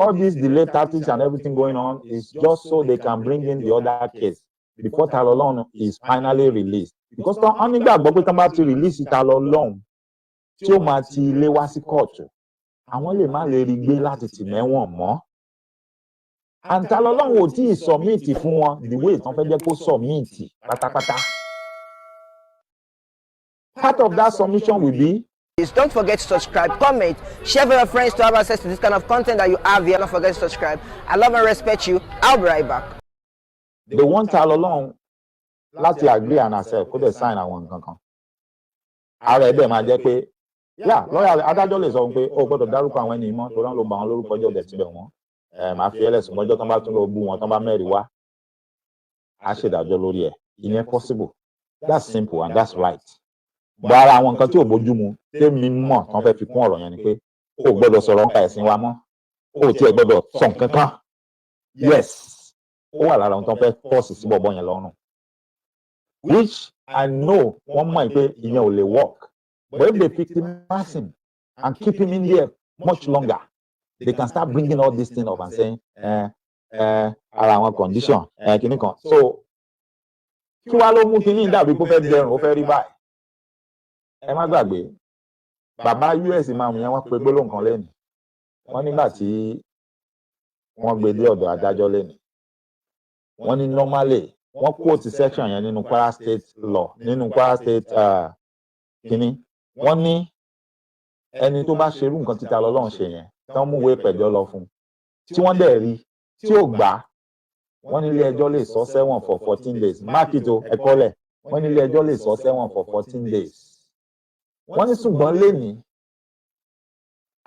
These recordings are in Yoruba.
All these delay tactics and everything going on is just so they can bring in the other case before Ta Lọ́lọ́run is finally released, because wọ́n nígbàgbọ́ pé tán bá ti release Ta Lọ́lọ́run tí ó máa ti ilé wá sí kóòtù, àwọn lè má lè rí gbé láti tì mẹ́wọ̀n mọ́. And Ta Lọ́lọ́run ò tí ì submit fún wọn the way tán fẹ́ jẹ́ kó submit pátápátá. Part of that submission will be Please don't forget to subscribe, comment, share with your friends to have access to this kind of content that you have here. Don't forget to subscribe. I love and respect you. I'll be right back. They want Ta Lọ́lọ́run láti agree and accept, kó dẹ̀ sign àwọn nǹkan kan. Ara ẹ̀ dẹ̀ máa jẹ́ pé yà lọ́yà adájọ́ lè sọ pé o gbọ́dọ̀ dárúkọ àwọn ẹni mọ́ torí wọn ló bà wọn lórúkọ jẹ́, ọ̀dẹ̀ tibẹ̀ wọ́n ẹ̀ máa fi ẹlẹ́sùn mọ́jọ́ tán bá tún lọ bú wọn, tán bá mẹ́rin wá, á ṣèdájọ́ lórí ẹ̀. Ìyẹn possible, that's simple and that's right. Bọ́ ara àwọn nǹkan tí ò bójú mu tèmi mọ̀ tán fẹ́ fi kún ọ̀rọ̀ yẹn ni pé o gbọ́dọ̀ sọ̀rọ̀ nípa ẹ̀sìn wa mọ́, o tiẹ̀ gbọ́dọ̀ sọ nǹkan kan. Yes, ó wà lára ohun tó ń fẹ́ force sí bọ̀bọ̀ yẹn lọ́rùn, which I know wọ́n mọ̀ pé ìyẹn ò lè work. But if they victimize him and keep him in there much longer, they can start bringing all this thing up and saying ara àwọn condition kìíní kan. So kí wàá ló mú kínní dàbí pé ó fẹ́ dẹrùn, ó fẹ́ rí báyìí? Ẹ má gbàgbé, bàbá US máa mú yẹn, wọ́n pe gbólóhùn kan lẹ́nu wọ́n nígbà tí wọ́n gbé dé ọ̀dọ̀ adájọ́ lẹ́nu. Wọ́n ní normally, wọ́n quote section yẹn nínú Kwara State law, nínú Kwara State kínní. Wọ́n ní ẹni tó bá ṣerú nǹkan tí Ta Lọ́lọ́run ṣe yẹn, tán mú ìwé ìpẹ̀jọ́ lọ fún un, tí wọ́n dẹ̀ rí tí ò gbà, wọ́n ní ilé ẹjọ́ lè sọ sẹ́wọ̀n for 14 days. Mark it o, ẹ̀kọ́ lẹ̀. Wọ́n ní ilé ẹjọ́ lè sọ sẹ́wọ̀n for 14 days. Wọ́n ní ṣùgbọ́n lẹ́nìí,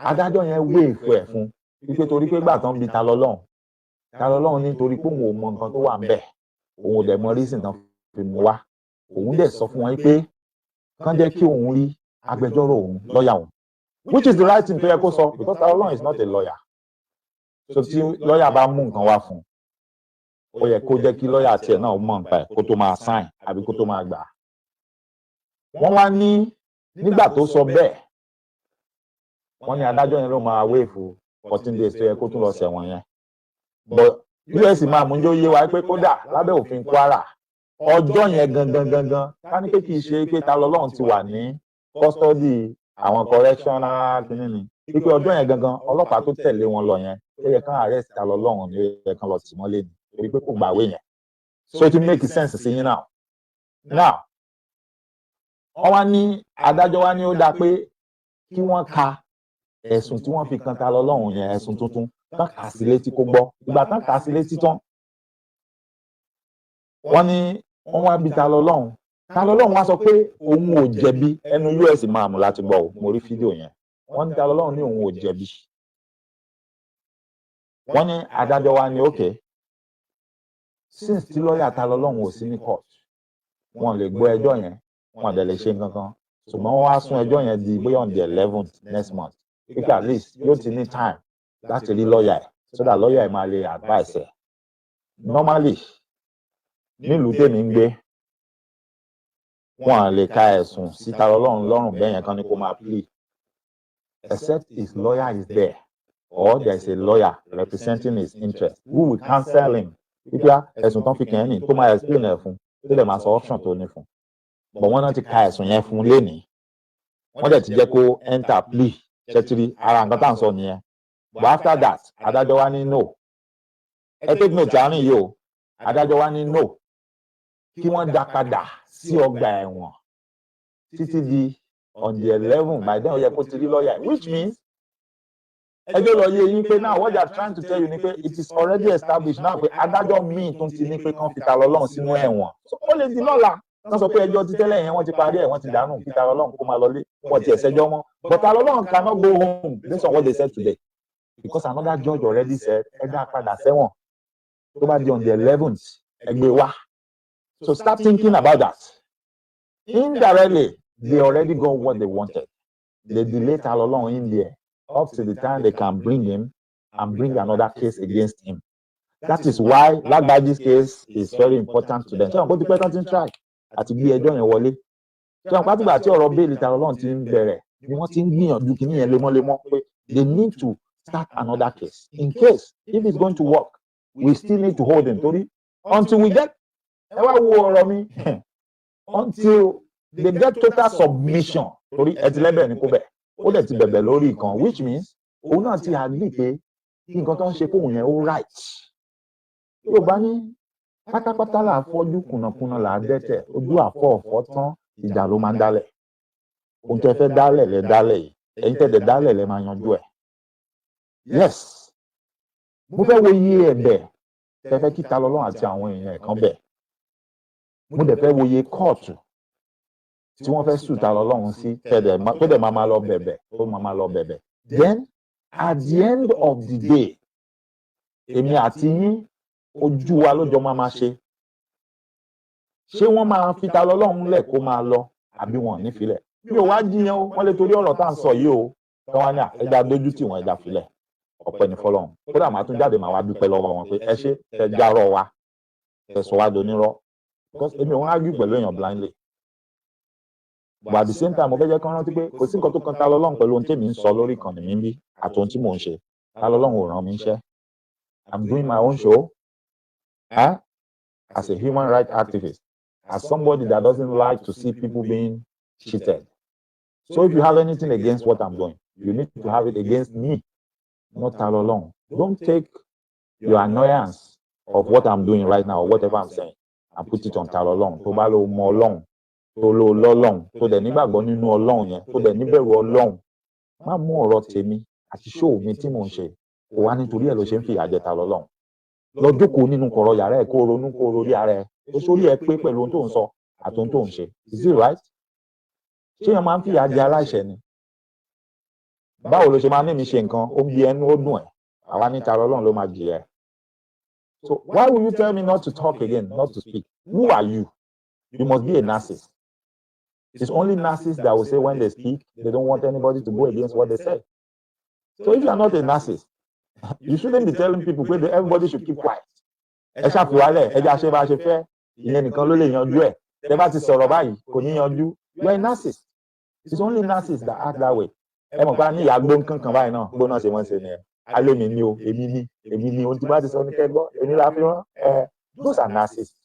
adájọ́ yẹn waive ẹ̀ fún wípé torí pé gbà tán bí Ta Lọ́lọ́run, Ta Lọ́lọ́run nítorí pé òun ò mọ nǹkan tó wà ńbẹ̀, òun ò dẹ̀ mọ reason tán fi mú wá, òun dẹ̀ sọ fún wọn pé kán jẹ́ kí òun rí agbẹjọ́rò òun, lọ́ọ̀yà òun, which is the right thing tó yẹ kó sọ, because Ta Lọ́lọ́run is not a lawyer. So tí lọ́ọ̀yà bá mú nǹkan wá fún un, ó yẹ kó jẹ́ kí lọ́ọ̀yà tiẹ̀ náà mọ̀ nípa ẹ̀ kó tó máa sign àbí kó tó máa gbà á. Wọ́n wá ní nígbà tó sọ bẹ́ẹ̀, wọ́n ní adájọ́ yẹn ló máa waive 14 days tó yẹ kó tún lọ sẹ̀wọ̀n yẹn. But US máa mú jó yé wa pé kódà lábẹ́ òfin Kwara, ọjọ́ yẹn gangan gangan, ká ní pé kì í ṣe pé Ta Lọ́lọ́run ti wà ní custody àwọn correctional kìíní ni, wípé ọjọ́ yẹn gangan, ọlọ́pàá tó tẹ̀lé wọn lọ yẹn, ó yẹ kán arrest Ta Lọ́lọ́run ni, ó yẹ kán lọ tì mọ́lé ni, torí pé kò gbàwé yẹn. So it make sense sí yín now. Now, wọ́n wá ní adájọ́ wá ní ó dáa pé kí wọ́n ka ẹ̀sùn tí wọ́n fi kan Ta Lọ́lọ́run yẹn, ẹ̀sùn tuntun, tán kà sí létí kó gbọ́. Ìgbà tán kà sí létí tán, wọ́n ní wọ́n wá bí Ta Lọ́lọ́run. Ta Lọ́lọ́run wá sọ pé òun ò jẹ̀bi. Ẹnu US máa mú láti gbọ́ o, mo rí fídíò yẹn. Wọ́n ní Ta Lọ́lọ́run ní òun ò jẹ̀bi. Wọ́n ní adájọ́ wa ní okay, since tí lọ́ọ̀yà Ta Lọ́lọ́run ò sí ní court, wọn lè gbọ́ ẹjọ́ yẹn, wọn dẹ̀ lè ṣe nǹkan kan. Ṣùgbọ́n wọ́n wá sún ẹjọ́ yẹn di bóyá on the 11th next month, pípẹ́ at least yóò ti ní time láti rí lọ́ọ̀yà ẹ̀, so that lọ́ọ̀yà ẹ̀ máa lè advice ẹ̀. Normally, nílùú tèmi ń gbé, wọn lè ka ẹ̀sùn sí Ta Lọ́lọ́run lọ́rùn bẹ́ẹ̀ yẹn kan ní kó máa plea, except his lawyer is there or there is a lawyer representing his interest who will counsel him wípé ẹ̀sùn tán fi kàn ẹ́ nì, tó máa explain ẹ̀ fún, tó lè máa sọ option tó ní fún. But wọ́n náà ti ka ẹ̀sùn yẹn fún lénìí, wọ́n dẹ̀ ti jẹ́ kó enter plea. Ṣẹ́tìrì ara nǹkan tá à ń sọ nìyẹn? But after that, adájọ́ wa ní no. Ẹ take note àárín yìí o. Adájọ́ wa ní no, kí wọ́n dá padà sí ọgbà ẹ̀wọ̀n títí di on the 11. By then, ó yẹ kó ti rí lọ́ọ̀yà, which means ẹjọ́ lọ yé yín pé now what they are trying to tell you ni pé it is already established now pé adájọ́ míì tún ti ní pé kán fi Ta Lọ́lọ́run sínú ẹ̀wọ̀n. So ó lè di lọ́la wọ́n sọ pé ẹjọ́ ti tẹ́lẹ̀ yẹn, wọ́n ti parí ẹ̀, wọ́n ti dànù, kí Ta Lọ́lọ́run kó máa lọlé, wọ́n ti ẹ̀sẹ̀jọ́ mọ́. But Ta Lọ́lọ́run cannot go home based on what they said today, because another judge already said ẹ dá padà sẹ́wọ̀n, tó bá di on the 11th, ẹ gbé wá. So start thinking about that. Indirectly, they already got what they wanted. They delay Ta Lọ́lọ́run in there up to the time they can bring him and bring another case against him. That is why Lagbaji's case is very important to them. Ṣé wọn kó ti pẹ́ tán ti ń try àti gbé ẹjọ́ yẹn wọlé? Ṣé wọn pátìgbà tí ọ̀rọ̀ bail Ta Lọ́lọ́run ti ń bẹ̀rẹ̀ ni wọ́n ti ń gbìyànjú kíní yẹn lemọ́lemọ́ pé they need to Start another case in case if it's going to work. We still need to hold him, torí until we get, ẹ wá wo ọ̀rọ̀ mi, until they get total submission, torí ẹ ti lẹ́bẹ̀ ní kó bẹ̀, ó dẹ̀ ti bẹ̀bẹ̀ lórí ìkan, which means òun náà ti agree pé nǹkan tó ń ṣe fóun yẹn ó right. Yorùbá ní pátápátá là á fọ́jú, kùnàkùnà là á dẹ́tẹ̀, ojú àfọ̀ ọ̀fọ́ tán, ìjà ló máa ń dálẹ̀. Ohun tẹ́ fẹ́ dálẹ̀ lẹ dálẹ̀ yìí, ẹ̀yin tẹ́ dẹ̀ dálẹ̀ lẹ máa yanjú ẹ̀. Yes, mo fẹ́ wo iye ẹ̀bẹ̀ tẹ́ fẹ́ kí Talọ́lọ́run àti àwọn èèyàn ẹ̀ kan bẹ̀. Mo dẹ̀ fẹ́ wo iye kóòtù tí wọ́n fẹ́ sue Talọ́lọ́run sí, tó dẹ̀ máa máa lọ bẹ̀bẹ̀, tó máa máa lọ bẹ̀bẹ̀. Then at the end of the day, èmi àti yín, ojú wa ló jọ máa máa ṣe. Ṣé wọ́n máa fi Talọ́lọ́run lẹ̀ kó máa lọ, àbí wọn ò ní filẹ̀? Mi ò wá jiyàn o. Wọ́n lè torí ọ̀rọ̀ tá à ń sọ yìí o, kí wọ́n ní ẹja dójú tì wọ́n, ẹja filẹ̀. Ọpẹ́ ní fọ́lọ́run. Kódà màá tún jáde, màá wá dúpẹ́ lọ́wọ́ wọn pé ẹ ṣé tẹ járọ wa, tẹ sọ wá donírọ́, because èmi ò ń argue pẹ̀lú èèyàn blindly. But at the same time, mo fẹ́ jẹ́ kán rántí pé kò sí nǹkan tó kan Talọ́lọ́run pẹ̀lú ohun tèmi ń sọ lórí ìkànnì mi ń bí àti ohun tí mò ń ṣe. Talọ́lọ́run ò rán mi níṣẹ́. I'm doing my own show, huh? As a human rights activist, as somebody that doesn't like to see people being cheated. So if you have anything against what I'm doing, you need to have it against me, not Talọ́lọ́run. Don't take your annoyance of what I'm doing right now or whatever I'm saying and put it on Talọ́lọ́run. Tó bá lọ mọ Ọlọ́run, tó lọ lọ́lọ́run, tó dẹ̀ nígbàgbọ́ nínú Ọlọ́run yẹn, tó dẹ̀ níbẹ̀rù Ọlọ́run, má mú ọ̀rọ̀ tèmi àti show mi tí mò ń ṣe kó wá nítorí ẹ̀ ló ṣe ń fìyà jẹ Talọ́lọ́run. Lọ jókòó nínú kọ̀rọ̀ yàrá ẹ̀, kó ronú, kó rorí ara ẹ̀ tó sórí ẹ pé pẹ̀lú ohun tó ń sọ àti ohun tó ń ṣe. Is it right? Ṣé èèyàn máa ń fìyà jẹ aláìṣẹ̀ ni? Báwo ló ṣe máa ní mi ṣe nǹkan, ó ń bí ẹnu, ó dùn ẹ̀, àwa ní Talọ́lọ́run ló máa jìyà ẹ̀? So why will you tell me not to talk again, not to speak? Who are you? You must be a narcissist. It's only narcissists that will say when they speak, they don't want anybody to go against what they say. So if you are not a narcissist, you shouldn't be telling people pé everybody should keep quiet, ẹ ṣàfihàn, ẹ jẹ́ àṣẹ bá a ṣe fẹ́, ìyẹn nìkan ló lè yanjú ẹ̀, tẹ bá ti sọ̀rọ̀ báyìí kò ní yanjú. You are a narcissist. It's only narcissists that act that way. Ẹ mọ̀ pé a ní ìyá gbóǹkan kan báyìí náà, gbóná ṣe wọ́n ṣe nìyẹn. Alẹ́ mi ni o, èmi ni, èmi ni, ohun tí bá ti sọ ní kẹ́ gbọ́, èmi la fi rán ẹ. Those are narcissists.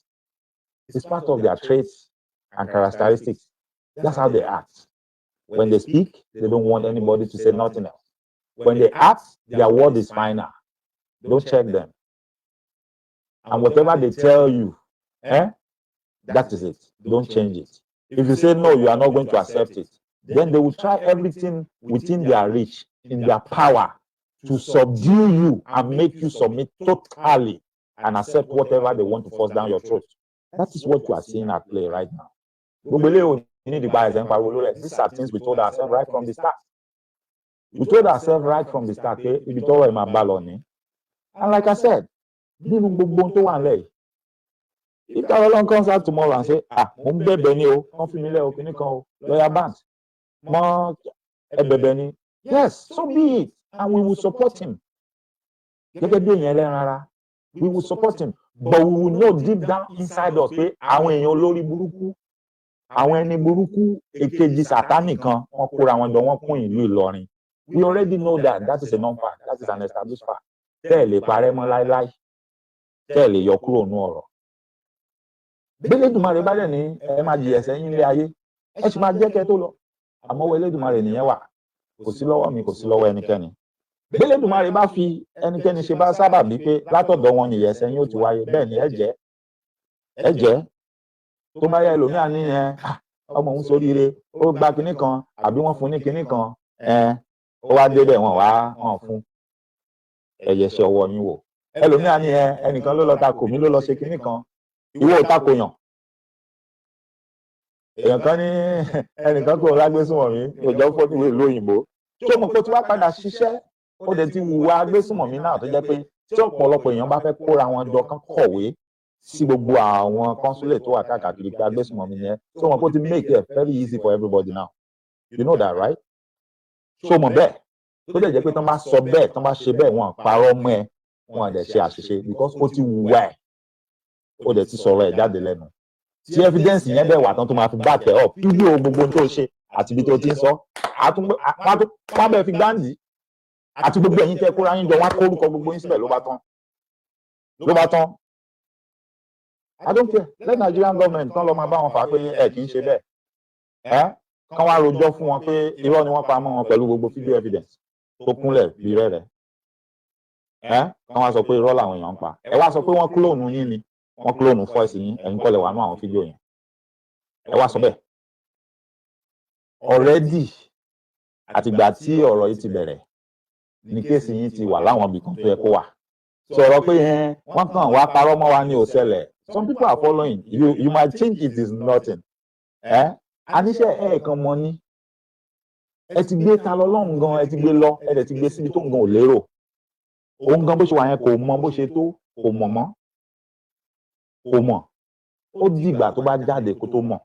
It's part of their traits and characteristics. That's how they act. When they speak, they don't want anybody to say nothing else. When they act, their word is final. Don't check them, and whatever they tell you, eh, that is it. Don't change it. If you say no, you are not going to accept it, then they will try everything within their reach, in their power, to subdue you and make you submit totally and accept whatever they want to force down your throat. That is what you are seeing at play right now. Gbogbo eléyìí ò ní ìdìbò àìsàn ń pariwo lórí ẹ̀. These are things we told ourselves right from the start. We told ourselves right from the start pé ibi tọ́rọ̀ ẹ̀ máa bá lọ ní. And like I said, nínú gbogbo ohun tó wà nílẹ̀ yìí, if Talọ́lọ́run comes out tomorrow and say, "Ah, mo ń bẹ̀bẹ̀ ni o, kàn fi mi lẹ́ o, kíní kan o, lawyer Banks mọ́ ẹ bẹ̀bẹ̀ ni," yes, so be it, and we will support him. Gẹ́gẹ́ bí èèyàn ẹlẹ́ran ara, we will support him, but we will know deep down inside us pé àwọn èèyàn olórí burúkú, àwọn ẹni burúkú, èkejì Sátánì kan, wọ́n kóra wọn jọ, wọ́n kún ìlú Ìlọrin. We already know that that is a known fact, that is an established fact tẹ́ ẹ̀ lè parẹ́ mọ́ láéláé, tẹ́ ẹ̀ lè yọ kúrò nú ọ̀rọ̀. Bẹ́lẹ́dùmarè bá dẹ̀ ní ẹ máa jìyà ẹ̀ṣẹ̀ yín lé ayé, ẹ sì máa jẹ́ kẹ́ tó lọ. Àmọ́ ọwọ́ Elédùmarè nìyẹn wà, kò sí lọ́wọ́ mi, kò sí lọ́wọ́ ẹnikẹ́ni. Bẹ́lẹ́dùmarè bá fi ẹnikẹ́ni ṣe bá sábà bí pé látọ̀dọ̀ wọn nìyẹn ẹ̀ṣẹ̀ yín ó ti wáyé, bẹ́ẹ̀ ni ẹ jẹ́, ẹ jẹ́. Tó bá yá, ẹlòmíà ní ẹ ọmọ òun soríire, ó gba kinní kan àbí wọ́n fún ní kinní kan, ẹ ó wá débẹ̀, wọ́n wá hàn fún ẹyẹ ṣe ọwọ́ yín wò. Ẹlòmíà ní ẹ ẹnìkan ló lọ takò mí, ló lọ ṣe kinní kan. Ìwọ ò takò yàn. Èèyàn kan ní ẹnìkan kò lágbésùnmọ̀mí òjò fọ́níwé ìlú òyìnbó tó mọ̀ pé tí wàá padà ṣiṣẹ́, ó dẹ̀ ti wùwà agbésùnmọ̀mí náà, tó jẹ́ pé tí ọ̀pọ̀lọpọ̀ èèyàn bá fẹ́ kóra wọn jọ kán kọ̀wé sí gbogbo àwọn consulate tó wà káàkiri pé agbésùnmọ̀mí yẹn, tó mọ̀ pé ó ti make it very easy for everybody now. You know that, right? Tó mọ̀ bẹ́ẹ̀, tó dẹ̀ jẹ́ pé tán bá sọ bẹ́ẹ̀, tán bá ṣe bẹ́ẹ̀, wọn parọ́ mọ́ ẹ, wọn dẹ̀ ṣe àṣìṣe, because ó ti wùwà ẹ̀, ó dẹ̀ ti sọ̀rọ̀ ẹ̀ jáde lẹ́nu, tí evidence yẹn dẹ̀ wà tán tó máa fi back ẹ̀ up, fídíò gbogbo tó ṣe àti ibi tó ti ń sọ, wọ́n bẹ̀ fi gbáǹdì. Àti gbogbo ẹ̀yin tẹ́ kóra yín jọ, wá kórúkọ gbogbo yín síbẹ̀, ló bá tán, ló bá tán. I don't care. Let Nigerian government tán lọ máa bá wọn fà á pé ẹ kì í ṣe bẹ́ẹ̀. Ẹ kán wá rojọ́ fún wọn pé irọ́ ni wọ́n pa mọ́ wọn pẹ̀lú gbogbo video evidence tó kúnlẹ̀ bí rẹ́rẹ́. Ẹ kán wá sọ pé irọ́ làwọn èèyàn ń pa. Ẹ wá sọ pé wọ́n clone yín ni, wọ́n clone voice yín, ẹ̀yin kọ́ lẹ wà nú àwọn fídíò yẹn. Ẹ wá sọ bẹ́ẹ̀. Already, àtìgbà tí ọ̀rọ̀ yìí ti bẹ̀rẹ̀ ní case yín ti wà láwọn ibì kan tó yẹ kó wà. Sọ̀rọ̀ pé ẹ wọ́n kàn wá parọ́ mọ́ wa ní ò ṣẹlẹ̀. Some people are following you. You might think it is nothing. Ẹ àníṣe ẹ kàn mọ́ ní ẹ ti gbé Ta lọ́lọ́run gan, ẹ ti gbé lọ, ẹ dẹ̀ ti gbé síbi tó ń gan ò lérò. Òun gan bó ṣe wà yẹn, kò mọ bó ṣe tó, kò mọ̀ mọ́, kò mọ̀. Ó dìgbà tó bá jáde kó tó mọ̀.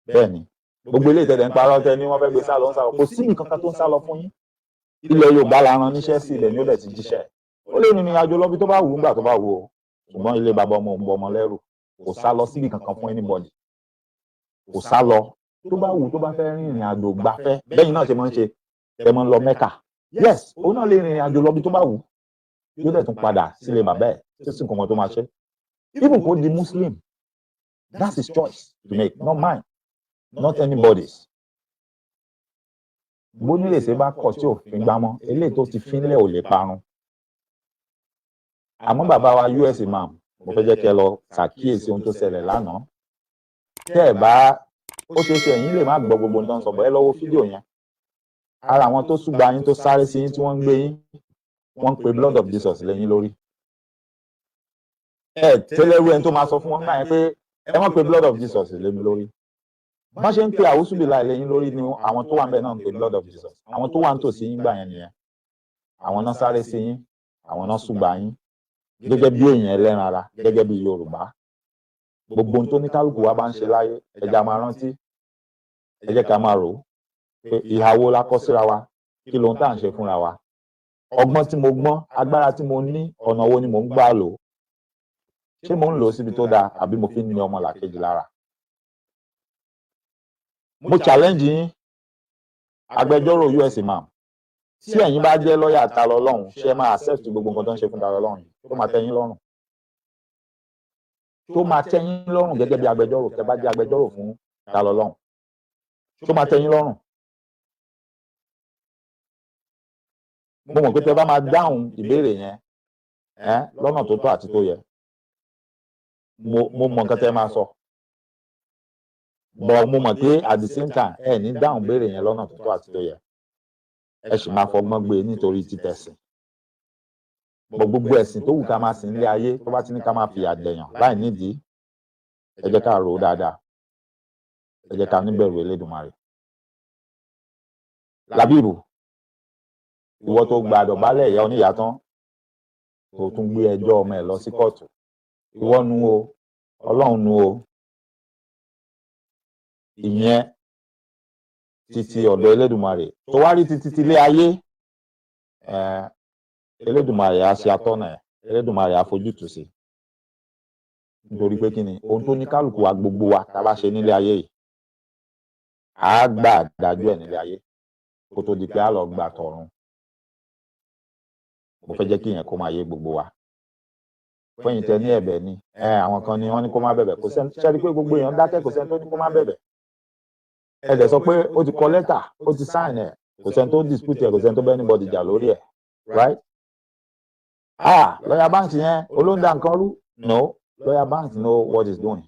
Bẹ́ẹ̀ ni gbogbo ilé ìtẹ̀lẹ̀ ń parọ́ tẹ ní wọ́n fẹ́ gbé sá lọ, ń sá lọ. Kò síbi kankan tó ń sá lọ fún yín. Ilẹ̀ Yorùbá la rán níṣẹ́ sí, ilẹ̀ ní ó dẹ̀ ti jíṣẹ́. Ó lè rìnrìn àjò lọ bí tó bá wù ú nígbà tó bá wù ú, ṣùgbọ́n ilé bàbá ọmọ òun bọ ọmọ lẹ́rù. Kò sá lọ síbi kankan fún anybody, kò sá lọ. Tó bá wù, tó bá fẹ́ rìnrìn àjò gbafẹ́, bẹ́yìn náà ṣe máa ń ṣe, ẹ máa ń lọ Mẹ́kà. Yes, òun náà lè rìnrìn àjò lọ bí tó bá wù, yóò dẹ̀ tún padà sílé bàbá ẹ̀ tí ó sì nǹkan tó máa ṣe. Even kó di Muslim, that's his choice to make, not mine, not anybody's. Bónílèsè bá kọ̀ tí òfin gbámọ́, eléyìí tó ti fínlẹ̀ ò lè parun. Àmọ́ bàbá wa US Imam, mo fẹ́ jẹ́ kí ẹ lọ ṣàkíyèsí ohun tó ṣẹlẹ̀ lánàá. Tẹ́ ẹ̀ bá, ó ṣeé ṣe ẹ̀yin lè má gbọ́ gbogbo ohun tó ń sọ bọ̀. Ẹ lọ wo fídíò yẹn. Ara àwọn tó súgba yín, tó sáré sí yín, tí wọ́n ń gbé yín, wọ́n ń pe blood of Jesus lẹ́yìn lórí. Ẹ tẹ́lẹ̀rú ẹni tó máa sọ fún wọn gbà yẹn pé ẹ má pe blood of Jesus lé mi lórí. Wọ́n ṣe ń pe àwùsùbìlà lẹ́yìn lórí ni àwọn tó wà ń bẹ̀ náà ń pe blood of Jesus. Àwọn tó wà ń tòsí yín gbà yẹn nìyẹn. Àwọn náà sáré sí yín, àwọn náà súgba yín. Gẹ́gẹ́ bí èèyàn ẹlẹ́ran ara, gẹ́gẹ́ bí Yorùbá, gbogbo ohun tó ní kálukú wa bá ń ṣe láyé, ẹ jẹ́ á máa rántí, ẹ jẹ́ ká máa rò ó pé ìhà wo la kọ síra wa? Kí lohun tá à ń ṣe fúnra wa? Ọgbọ́n tí mo gbọ́n, agbára tí mo ní, ọ̀nà wo ni mò ń gbà lò? Ṣé mò ń lò ó síbi tó dáa, àbí mo fi ń ní ọmọ làkejì lára? Mo challenge yín, agbẹjọ́rò US Imam. Tí ẹ̀yin bá jẹ́ lọ́ọ̀yà Ta lọ́lọ́run, ṣé ẹ máa accept gbogbo nǹkan tó ń ṣe fún Ta lọ́lọ́run yìí? Tó máa tẹ́ yín lọ́rùn, tó máa tẹ́ yín lọ́rùn gẹ́gẹ́ bí agbẹjọ́rò, tẹ́ bá jẹ́ agbẹjọ́rò fún Ta lọ́lọ́run, tó máa tẹ́ yín lọ́rùn? Mo mọ̀ pé tẹ́ bá máa dáhùn ìbéèrè yẹn ẹ́ lọ́nà tó tọ́ àti tó yẹ, mo mọ̀ nǹkan tẹ́ máa sọ, but mo mọ̀ pé at the same time, ẹ ní dáhùn béèrè yẹn lọ́nà tó tọ́ àti tó yẹ. Ẹ sì máa fọgbọ́n gbé nítorí títẹ̀sìn bọ̀. Gbogbo ẹ̀sìn tó wù ká máa sìn nílé ayé, tó bá ti ní ká máa fìyà jẹyàn láì nídìí, ẹ jẹ́ ká rò ó dáadáa. Ẹ jẹ́ ká níbẹ̀rù Elédùmarè. Làbíbù, ìwọ tó gba àdọ̀bálẹ̀ ìyá oníyàá tán, tó tún gbé ẹjọ́ ọmọ ẹ̀ lọ sí kóòtù, ìwọ nu o, Ọlọ́run nu o. Ìyẹn títí ọ̀dọ̀ Elédùmarè tó wá rí títí tilé ayé, Elédùmarè á ṣe atọ́nà ẹ̀, Elédùmarè á fojútùú sí. Nítorí pé kí ni ohun tó ní kálukú wa, gbogbo wa tá a bá ṣe nílé ayé yìí, á gbà dájú ẹ̀ nílé ayé kó tó di pé á lọ gbà tọ̀run. Mo fẹ́ jẹ́ kí ìyẹn kó máa yé gbogbo wa. Fẹ́yìn tẹ ní ẹ̀bẹ̀ ni ẹ, àwọn kan ni wọ́n ní kó má bẹ̀bẹ̀. Kò sẹ́ni ṣẹ́ni pé gbogbo èèyàn dákẹ́, kò sẹ́ni tó ní kó má bẹ̀bẹ̀. Ẹ dẹ̀ sọ pé ó ti kọ lẹ́tà, ó ti sign ẹ̀, kò sẹ́ni tó dispute ẹ̀, kò sẹ́ni tó bá anybody jà lórí ẹ̀, right? Ah, lawyer Banks yẹn olóńdà nǹkan rú. No, lawyer Banks know what he's doing.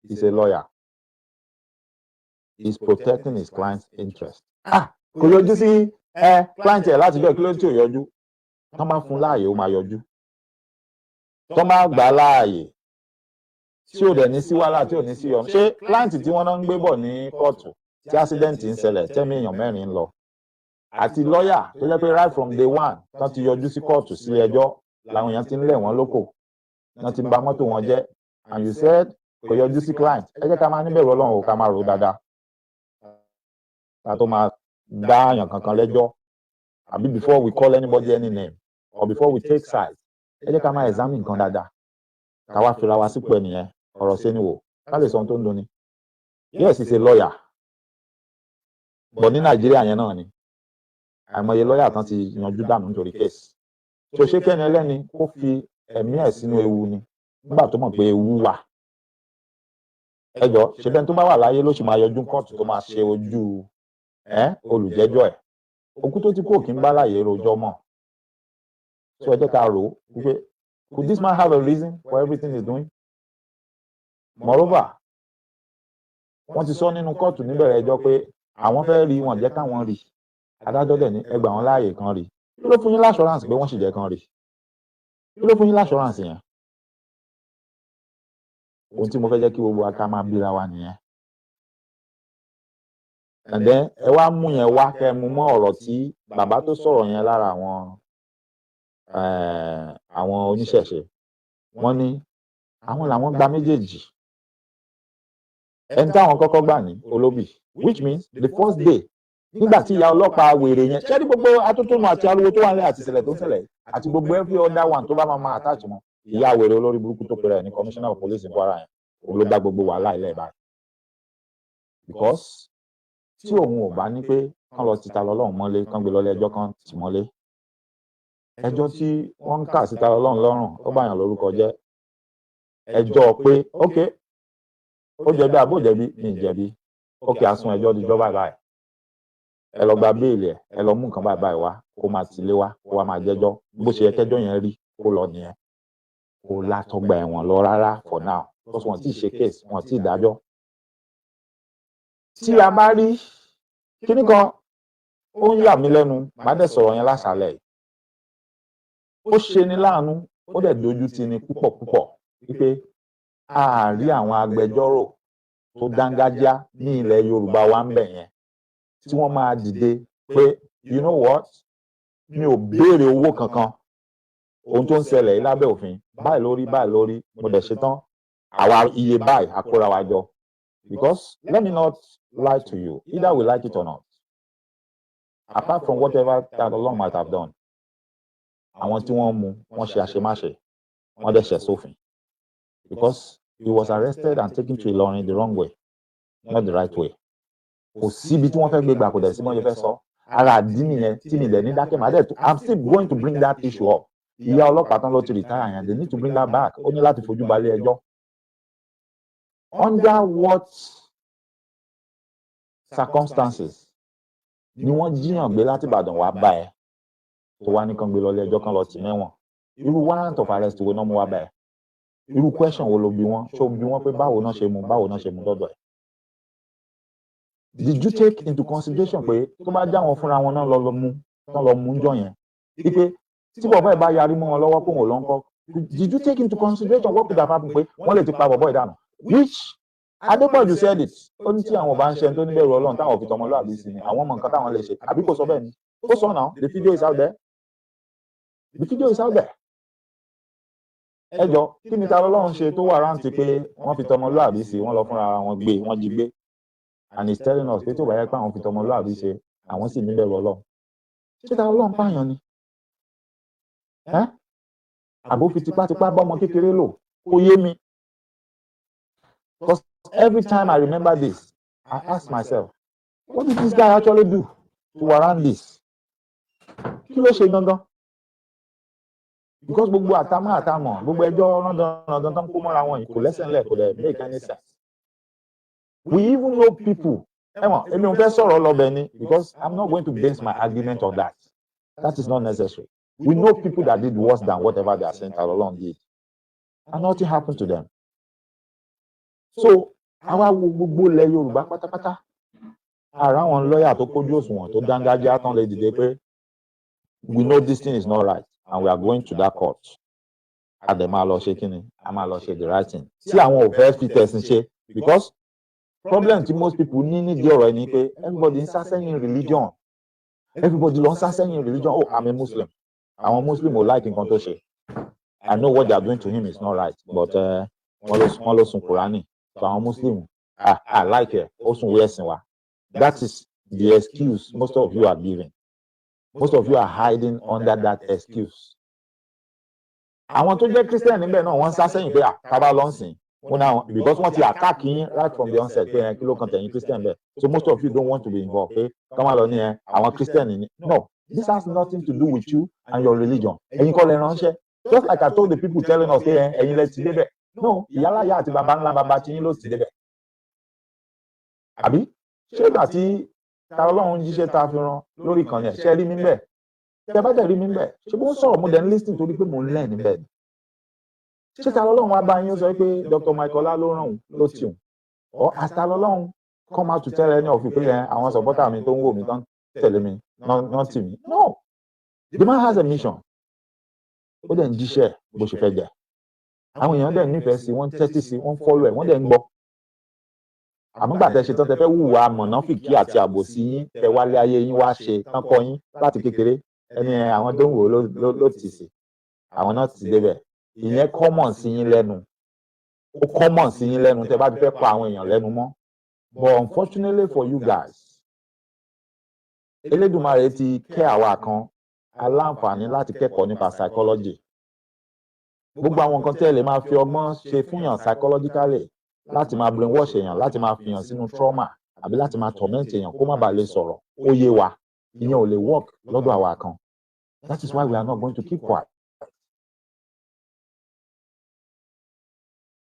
He's a lawyer. He's protecting his client's interest. Ah, kò yọjú sí ẹ client ẹ láti jọ. Kí ló tí ò yọjú? Tọ́ bá fún láàyè, ó máa yọjú. Tọ́ bá gbà á láàyè, tí ò dẹ̀ ní sí wàhálà, tí ò ní sí yọnu. Ṣé client tí wọ́n náà ń gbé bọ̀ ní kóòtù, tí accident ń ṣẹlẹ̀, tẹ́mi èèyàn mẹ́rin ń lọ, àti lọ́ọ̀yà tó jẹ́ pé right from day one tán ti yọjú sí kóòtù, sí ẹjọ́, làwọn èèyàn ti ń lẹ̀ wọ́n lóko, wọ́n ti ń ba mọ́tò wọn jẹ́, and you said kò yọjú sí client? Ẹ jẹ́ ká máa níbẹ̀rù Ọlọ́run o, ká máa rò dáadáa ká tó máa dá àyàn kankan lẹ́jọ́, àbí before we call anybody any name or before we take sides. Ẹ jẹ́ ká máa examine nǹkan dáadáa, ká wá fira wa sípò ẹnìyẹn, ọ̀rọ̀ sí ni wò, ká lè sọ ohun tó ń dunni. Yes, he's a lawyer, but ní Nàìjíríà yẹn náà ni. Àìmọye lọ́ọ̀yà tán ti yanjú dànù nítorí case. Tó ṣe kẹ́ni ẹlẹ́ni kó fi ẹ̀mí ẹ̀ sínú ewu ni nígbà tó mọ̀ pé ewu wà? Ẹ jọ, ṣe bẹ́ẹ̀ tó bá wà láyé ló sì máa yọjú kóòtù, tó máa ṣe ojú ẹ olùjẹ́jọ́ ẹ̀? Òkú tó ti kú òkì ń bá láàyè rojọ́ mọ́. So ẹ jẹ́ ká rò ó wípé, could this man have a reason for everything he's doing? Moreover, wọ́n ti sọ nínú kóòtù níbẹ̀rẹ̀ ẹjọ́ pé àwọn fẹ́ rí wọn, jẹ́ káwọn rí. Adájọ́ dẹ̀ ní ẹ gbà wọ́n láàyè kan rí. Kí ló fún yín l'assurance pé wọ́n sì jẹ́ kan rí? Kí ló fún yín l'assurance yẹn? Ohun tí mo fẹ́ jẹ́ kí gbogbo wa ká máa bíra wa nìyẹn. And then ẹ wá mú yẹn wá, kẹ́ ẹ mú mọ́ ọ̀rọ̀ tí bàbá tó sọ̀rọ̀ yẹn lára àwọn oníṣẹ̀ṣe. Wọ́n ní àwọn làwọn gba méjèèjì, ẹni táwọn kọ́kọ́ gbà ní olóbì, which means the first day nígbà tí ìyá ọlọ́pàá wèrè yẹn ṣé ní gbogbo atótónu àti ariwo tó wà nílẹ̀ àti ìṣẹ̀lẹ̀ tó ń ṣẹlẹ̀ àti gbogbo every other one tó bá máa máa attach mọ́ ìyá wèrè olórí burúkú tó pera ẹ̀ ní commissioner of police ní Kwara yẹn, òun ló dá gbogbo wàhálà ilẹ̀ báyìí, because tí òun ò bá ní pé kán lọ ti Ta lọ́lọ́run mọ́lé, kán gbé lọ́lé ẹjọ́, kán tì mọ́lé, ẹjọ́ tí wọ́n ń kà sí Ta lọ́lọ́run lọ́rùn, ó báyàn lórúkọ jẹ́. Ẹjọ́ pé ok, ó jẹ̀bi àbó jẹ̀bi, mi ì jẹ̀bi, ok, àsun ẹjọ́ dijọ́ báyìí báyìí, ẹ lọ gba bail ẹ, ẹ lọ mú nǹkan báyìí báyìí wá, kó máa tìlé wá, kó wá máa jẹ́jọ́. Bó ṣe yẹ kẹ́jọ́ yẹn rí kó lọ nìyẹn. Kó látọgbà ẹ̀wọ̀n lọ rárá for now, because wọ́n ti ṣe case, wọ́n ti dájọ́. Tí a bá rí kíní kan, ó ń yà mí lẹ́nu, má dẹ̀ sọ̀rọ̀ yẹn láṣálẹ̀ yìí. Ó ṣe ni láàánú, ó dẹ̀ dojú tì ní púpọ̀ púpọ̀ wípé a rí àwọn agbẹjọ́rò tó dángájá ní ilẹ̀ Yorùbá wa ń bẹ̀ yẹn tí wọ́n máa dìde pé, "You know what? Mi ò béèrè owó kankan. Ohun tó ń ṣẹlẹ̀ yìí lábẹ́ òfin báyìí lórí báyìí lórí, mo dẹ̀ ṣetán, àwa iye báyìí àkóra wa jọ." Because let me not lie to you, either we like it or not, apart from whatever that Allah might have done, àwọn tí wọ́n mú wọ́n ṣe àṣemáṣe, wọ́n dẹ̀ ṣẹ̀ sófin, because he was arrested and taken to Ilorin the wrong way, not the right way. Kò síbi tí wọ́n fẹ́ gbé gbà, kò dẹ̀ sí mọ́ ṣe fẹ́ sọ. Ara àdí nìyẹn tí mi dẹ̀ ní dákẹ́. Màá dẹ̀, I'm still going to bring that issue up. Ìyá ọlọ́pàá tán ló ti retire yẹn, they need to bring that back. Ó ní láti fojú balẹ̀ ẹjọ́. Under what circumstances ni wọ́n jíyàn gbé láti Ìbàdàn wá bá ẹ, tó wá ní kán gbé lọ ilé ẹjọ́, kán lọ tì mẹ́wọ̀n? Irú warrant of arrest wo náà mú wá bá ẹ? Irú question wo ló bi wọ́n? Ṣó bi wọ́n pé báwo náà ṣe mú, báwo náà ṣe mú dọ́dọ̀ ẹ̀? Did you take into consideration pé tó bá já wọn fúnra wọn náà lọ mú tán, lọ mú jọ yẹn, wípé tí bọ̀bọ́ ẹ̀ bá yarí mọ́ wọn lọ́wọ́ kó wọn lọ ń kọ́? Did you take into consideration what could have happened, pé wọ́n lè ti pa bọ̀bọ́ ìdànù, which Adépọ̀jù said it? Ó ní tí àwọn bá ń ṣe tó níbẹ̀rù Ọlọ́run, táwọn fi tọmọlúàbí sí ni, àwọn mọ nǹkan táwọn lè ṣe. Àbí kò sọ bẹ́ẹ̀ ni? Ó sọ now. The video is out there, the video is out there. Ẹ jọ, kí ni Ta lọ́lọ́run ṣe tó wà rántí pé wọ́n fi tọmọlúàbí sí? Wọ́n lọ fúnra wọn gbé, wọ́n jí gbé, and he's telling us pé tó bá yẹ pé àwọn fi tọmọlúàbí ṣe, àwọn sì níbẹ̀rù Ọlọ́run. Ṣé Ta lọ́lọ́run pààyàn ni ẹ́, àbó fi tipátipá bọ́mọ kékeré lò? Kò yé mi, because every time I remember this, I ask myself, what did this guy actually do to warrant this? Kí ló ṣe gangan? Because gbogbo àtàmọ́ àtàmọ́, gbogbo ẹjọ́ rándanrandan tó ń kó mọ́ra wọn yìí, kò lẹ́sẹ̀ ńlẹ̀, kò dẹ̀ make any sense. We even know people. Ẹ̀wọ̀n, èmi ò fẹ́ sọ̀rọ̀ lọ́bẹ̀ ni, because I'm not going to base my argument on that. That is not necessary. We know people that did worse than whatever they are saying Talolong did, and nothing happened to them. So àwa wo gbogbo ilẹ̀ Yorùbá pátápátá, ara àwọn lọ́ọ̀yà tó kójú òṣùwọ̀n, tó dángájá, tán lè dìde pé, "We know this thing is not right and we are going to that court." A dẹ̀ máa lọ ṣe kíni? A máa lọ ṣe the right thing tí àwọn ò fẹ́ fi tẹ̀sìn ṣe, because problem tí most people ní nídìí ọ̀rọ̀ ẹ ni pé everybody ń sá sẹ́yìn religion, everybody ló ń sá sẹ́yìn religion. "Oh, I'm a Muslim. Àwọn Muslim ò like nǹkan tó ṣe. I know what they are doing to him is not right, but wọ́n ló sun Kùránì, so àwọn Muslim, ah ah, like ẹ̀, ó sùn wé ẹ̀sìn wa." That is the excuse most of you are giving. Most of you are hiding under that excuse. Àwọn tó jẹ́ Christian níbẹ̀ náà, wọ́n ń sá sẹ́yìn pé àtàbà lọ ń sìn wọn náà, because wọ́n ti attack yín right from the onset pé ẹ kí ló kan tẹ̀yìn Christian bẹ́ẹ̀. So most of you don't want to be involved pé kọ́ máa lọ ní ẹ àwọn Christian ní. No, This has nothing to do with you and your religion. Ẹ̀yin kọ́ lẹ ránṣẹ́. Just like I told the people telling us pé ẹ̀yin lẹ ti débẹ̀. No, ìyáláyà àti baba ńlá baba tí yín ló ti débẹ̀. Àbí ṣé ìgbà tí Ta Ọlọ́run jíṣẹ́ tá a fi rán lórí ìkànnì ẹ̀, ṣe rí mi bẹ́ẹ̀? Tẹ bá dẹ̀ rí mi bẹ́ẹ̀, ṣé bó ń sọ̀rọ̀, mo dẹ̀ ń listen torí pé mò ń learn níbẹ̀ ni. Ṣé Ta Ọlọ́run wá bá yín sọ pé Dr. Michael ló ràn òun ló tì òun, or as Ta Ọlọ́run come out to tell any of you pé àwọn supporter mi tó ń wò mí, tán tẹ̀lé mi, náà tì mí? No, the man has a mission. Ó dẹ̀ ń jíṣẹ́ bó ṣe fẹ́ jẹ́. Àwọn èèyàn dẹ̀ nífẹ̀ẹ́ sí, wọ́n tẹ́tí sí, wọ́n follow ẹ̀, wọ́n dẹ̀ ń gbọ́. Àmọ́ gbà tẹ́ ṣe tán, tẹ́ fẹ́ hùwà mọ̀nàfìkì àti àbòsí yín, tẹ́ wálé ayé yín wá ṣe tán kọ́ yín láti kékeré, ẹni àwọn tó ń wò ló tì sí, àwọn náà ti débẹ̀. Ìyẹn common sí yín lẹ́nu, ó common sí yín lẹ́nu tẹ́ bá ti fẹ́ pa àwọn èèyàn lẹ́nu mọ́. But unfortunately for you guys, Elédùmarè ti kẹ́ àwa kan aláǹfààní láti kẹ́kọ̀ọ́ nípa psychology. Gbogbo àwọn nǹkan tí ẹ lè máa fi ọgbọ́n ṣe fúnyàn psychologically, láti máa brainwash èèyàn, láti máa fìyàn sínú trauma, àbí láti máa torment èèyàn kó má bàa lè sọ̀rọ̀, ó yé wa, ìyẹn ò lè work lọ́dọ̀ àwa kan. That is why we are not going to keep quiet.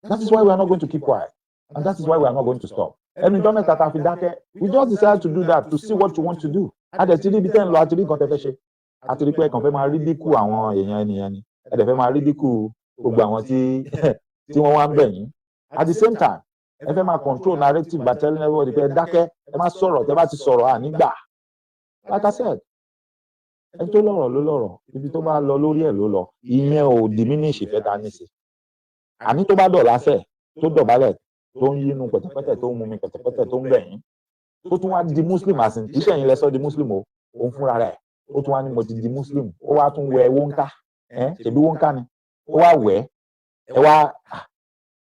That is why we are not going to keep quiet, and that is why we are not going to stop. Ẹnu ìjọ mẹ́ta tá a fi dákẹ́, we just decided to do that to see what you want to do. A dẹ̀ ti rí ibi tẹ́ ń lọ, àti rí nǹkan tẹ́ fẹ́ ṣe, àti rí pé ẹ kàn fẹ́ máa rí dínkù àwọn èèyàn ẹnìyẹn ni. Ẹ dẹ̀ fẹ́ máa rí dínkù gbogbo àwọn tí wọ́n wá ń bẹ̀ yín. At the same time, ẹ fẹ́ máa control narrative by telling everybody pé ẹ dákẹ́, ẹ má sọ̀rọ̀, tẹ́ bá ti sọ̀rọ̀, à nígbà. Like I said, ẹni tó lọ́rọ̀ ló lọ́rọ̀, ibi tó bá lọ lórí ẹ̀ ló lọ. Ìyẹn ò diminish ìfẹ́ ta ní sí. Àní tó bá dọ̀lá sẹ̀, tó dọ̀bálẹ̀, tó ń yínú pẹ̀tẹ̀pẹ̀tẹ̀, tó ń mumi pẹ̀tẹ̀pẹ̀tẹ̀, tó ń bẹ̀ yín, tó tún wá di Muslim, àsìn kì í ṣẹ̀yìn lẹ́sọ́ di Muslim o, òun fúnra rẹ̀ ó tún wá ní mo ti di Muslim, ó wá tún wẹ wóńká ẹ, ṣèbí wóńká ni ó wá wẹ̀ ẹ, wá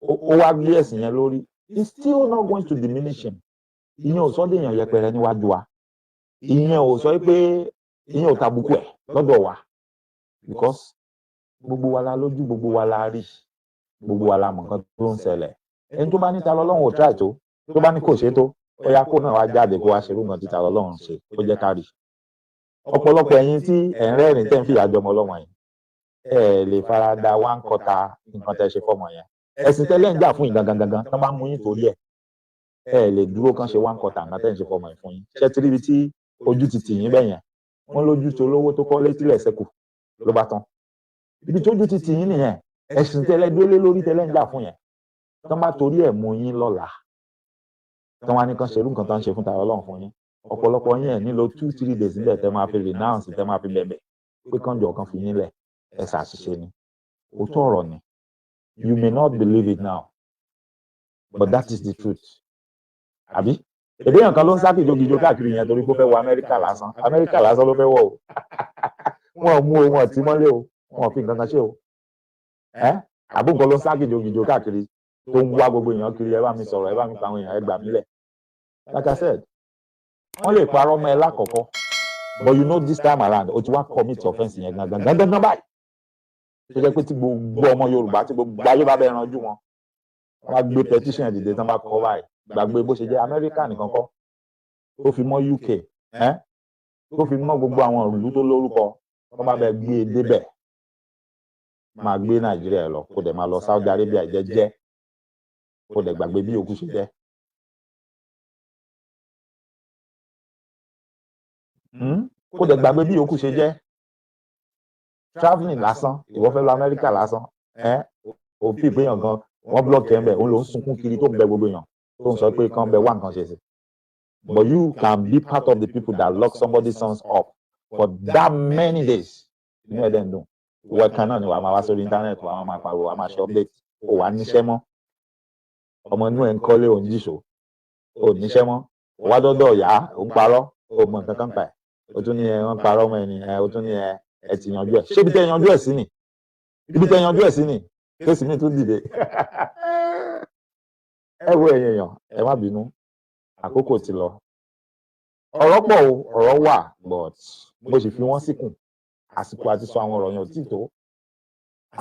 ó wá gbé ẹ̀sìn yẹn lórí, it's still not going to diminish him. Ìyẹn ò sọ déèyàn yẹpẹrẹ níwájú wa. Ìyẹn ò sọ pé, ìyẹn ò tàbùkù ẹ̀ lọ́dọ̀ wa, because gbogbo wa la lójú, gbogbo wa la rí, gbogbo wa la mọ̀ nǹkan tó ń ṣẹlẹ̀. Ẹni tó bá ní Ta lọ́lọ́run ò try, tó bá ní kò ṣe, tó ó yá, kó náà wá jáde, kó wá ṣerú nǹkan tí Ta lọ́lọ́run ṣe, kó jẹ́ ká rí. Ọ̀pọ̀lọpọ̀ ẹ̀yin tí ẹ̀ ń rẹ́rìn, tẹ́ ń fìyà jọmọ ọlọ́mọ yẹn, ẹ lè fara da one quarter nǹkan tẹ́ ṣe fọ́mọ yẹn. Ẹ̀sìn tẹ́lẹ̀ ń jà fún yín gangan gangan, tán bá mú yín torí ẹ̀, ẹ lè dúró kán ṣe one quarter nǹkan tẹ́ ń ṣe fọ́mọ yẹn fún yín. Ṣé ti ríbi tí ojú ti tì yín bẹ́yẹn? Wọ́n lójú tó lówó tó kọ́ létí lẹ̀ sẹ́kù ló bá tán. Ibi tójú ti tì yín nìyẹn. Ẹ̀sìn tẹ́lẹ̀ dúró lé lórí, tẹ́lẹ̀ ń jà fún yẹn, tán bá torí ẹ̀ mú yín lọ́la, tán wá ní kán ṣerú nǹkan tán ń ṣe fún Ta Ọlọ́run fún yín, ọ̀pọ̀lọpọ̀ yín ẹ̀ nílò 2-3 days níbẹ̀ tẹ́ máa fi renounce, tẹ́ máa fi bẹ̀bẹ̀ pé kán jọ kan fi yín lẹ̀, ẹ ṣàṣìṣe ni. Òótọ́ ọ̀rọ̀ ni. You may not believe it now, but that is the truth. Àbí èdè yẹn kan ló ń sá kìjokìjo káàkiri yẹn torí pé ó fẹ́ wọ Amẹ́ríkà lásán? Amẹ́ríkà lásán ló fẹ́ wọ̀ o. Wọn ò mú o, wọn ò tí mọ́lé o, wọn ò fi nǹkan kan ṣe o. Ẹ àbú nǹkan ló ń sá kìjokìjo káàkiri, tó ń wá gbogbo èèyàn kiri, "Ẹ bá mi sọ̀rọ̀, ẹ bá mi pa àwọn èèyàn, ẹ gbà mí lẹ̀." Like I said, wọ́n lè parọ́ mọ́ ẹ lákọ̀ọ́kọ́, but you know, this time around, o ti wá commit offence yẹn gangan gangan gangan báyìí, tó jẹ́ pé tí gbogbo ọmọ Yorùbá, tí gbogbo ayé bá bẹ́ẹ̀ ranjú wọn, wọ́n bá gbé petition dìde, tán bá kọ́ báyìí, gbàgbé bó ṣe jẹ́. Amẹ́ríkà nìkan kọ́, tó fi mọ́ UK, ẹ́ tó fi mọ́ gbogbo àwọn ìlú tó lórúkọ, wọ́n bá bẹ́ẹ̀ gbé e débẹ̀, máa gbé Nàìjíríà lọ, kó dẹ̀ máa lọ Saudi Arabia jẹ́jẹ́, kó dẹ̀ gbàgbé bí òkú ṣe jẹ́. Kó dẹ̀ gbàgbé bí òkú ṣe jẹ́. Travelling lásán, ìwọ fẹ́ lọ Amẹ́ríkà lásán, ẹ́ òfin ìpéyàn gan, wọ́n block ẹ̀ ń bẹ̀, òun ló ń sunkún kiri, tó ń bẹ gbogbo èèyàn, tó ń sọ pé kán bẹ wá nǹkan ṣe sí. But you can be part of the people that lock somebody's sons up for that many days, inú ẹ̀ dẹ̀ ń dùn. Ìwọ kan náà ni wàá máa wá sórí internet, wàá máa pariwo, wàá máa ṣe update. Ò wá níṣẹ́ mọ́, ọmọ inú ẹ̀ ń kọ́lé, òun jíṣò, ò níṣẹ́ mọ́, ò wá dọ́dọ̀ ọ̀yá, ò ń parọ́, ò mọ nǹkan kan pa ẹ̀, o tún ní ẹ wọ́n parọ́ mọ́ ẹni ẹ, o tún ní ẹ ẹ ti yanjú ẹ̀. Ṣé ibi tẹ́ yanjú ẹ̀ sí ni? Ibi tẹ́ yanjú ẹ̀ sí ni case mi tún dìde. Ẹ wo, ẹ̀yin èèyàn, ẹ má bínú, àkókò ti lọ. Ọ̀rọ̀ pọ̀ o, ọ̀rọ̀ wà, but mo sì fi wọ́n síkùn. Àsìkò àti sọ àwọn ọ̀rọ̀ yẹn ò tíì tó.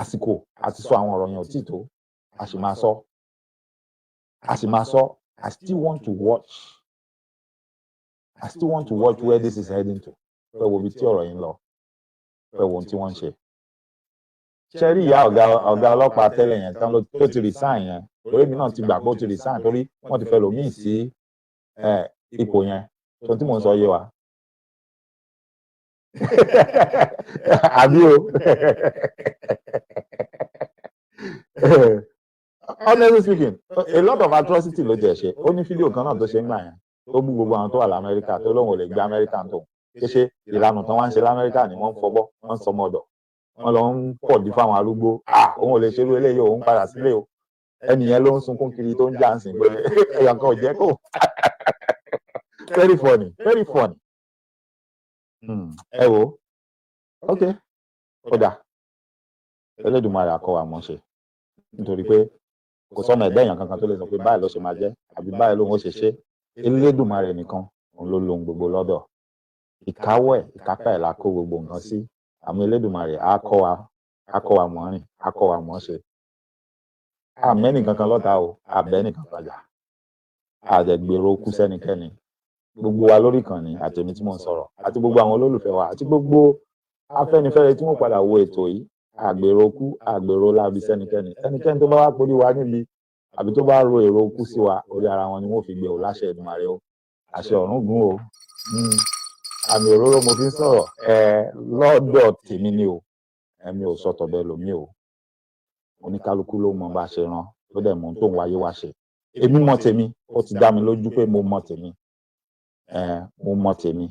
Àsìkò àti sọ àwọn ọ̀rọ̀ yẹn ò tíì tó. A sì máa sọ, a sì máa sọ. I still want to watch. I still want to watch where this is heading to. Fẹ́ wo ibi tí ọ̀rọ̀ yìí ń lọ, fẹ́ wo ohun tí wọ́n ń ṣe. Ṣe rí ìyá ọ̀gá ọlọ́pàá tẹ́lẹ̀ yẹn tán tó ti resign yẹn? Torí mi náà ti gbà pé ó ti resign, torí wọ́n ti fẹ́ lòmíì sí ipò yẹn. Tó tí mò ń sọ yé wa àbí o? Honestly speaking, a lot of atrocity ló jẹ́ ṣe. Ó ní fídíò kan náà tó ṣe ń gbà yẹn, tó bú gbogbo àwọn tó wà lamẹ́ríkà, tó lóun ò lè gbé Amẹ́ríkà tó ṣe ìlànà tán wá ń ṣe lamẹ́ríkà ni. Wọ́n ń fọbọ́, wọ́n ń sọmọ ọ̀dọ̀, wọ́n lọ ń pọ̀ dí fáwọn arúgbó. Ah, òun ò lè ṣerú eléyìí, òun padà sílé o. Ẹnìyẹn ló ń sunkún kiri, tó ń jà ń sìn pé èèyàn kan ò jẹ́ kó. Very funny, very funny. Ẹ wo, ok, ó dà. Elédùmarè á kọ́ wa mọ̀ ṣe, nítorí pé kò sọ́mọ ẹ̀dá èèyàn kankan tó lè sọ pé báyìí ló ṣe máa jẹ́ àbí báyìí lóun ó ṣe ṣe. Elédùmarè nìkan, òun ló lohun gbogbo lọ́dọ̀. Ìkáwọ́ ẹ̀, ìkápá ẹ̀ la kó gbogbo nǹkan sí. Àmọ́ Elédùmarè á kọ́ wa, á kọ́ wa mọ̀ rìn, á kọ́ wa mọ̀ ṣe. Àmẹ́nì kankan lọ́ta o, àbẹ́nì kankan jà, àdẹ̀gbèrò kú sẹ́nikẹ́ni. Gbogbo wa lórí ìkànnì, àtèmi tí mò ń sọ̀rọ̀, àti gbogbo àwọn olólùfẹ́ wa, àti gbogbo Afẹ́nifẹ́re tí wọ́n padà wo ètò yìí, àgbèrò kú, àgbèrò láabi sẹ́nikẹ́ni. Ẹnikẹ́ni tó bá wá porí wa níbi àbí tó bá ro èrò kú sí wa, orí ara wọn ni wọ́n fi gbé o. Láṣẹ Èdùmàrè o, àṣẹ ọ̀run gùn o. Àmì òróró mo fi ń sọ̀rọ̀ ẹ lọ́dọ̀ tèmi ni o. Ẹ̀mi ò sọ tọ̀dọ̀ ẹlòmíì o. Oníkálukú ló mọ bá ṣe ràn, ló dẹ̀ mọ ohun tó ń wáyé wá ṣe. Èmi mọ tèmi, ó ti dá mi lójú pé mo mọ tèmi. Ẹ mo mọ tèmi.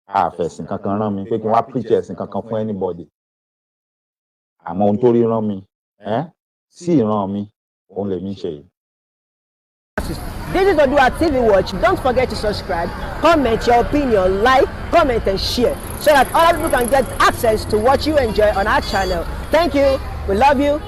Àfẹ̀sìn kankan rán mi pé kí n wá preach ẹ̀sìn kankan fún anybody, àmọ́ ohun tó rí rán mi sí ìran mi, òun lèmi ń ṣe yìí. This is Odua TV Watch. Don't forget to subscribe, comment your opinion, like, comment, and share so that other people can get access to what you enjoy on our channel. Thank you. We love you.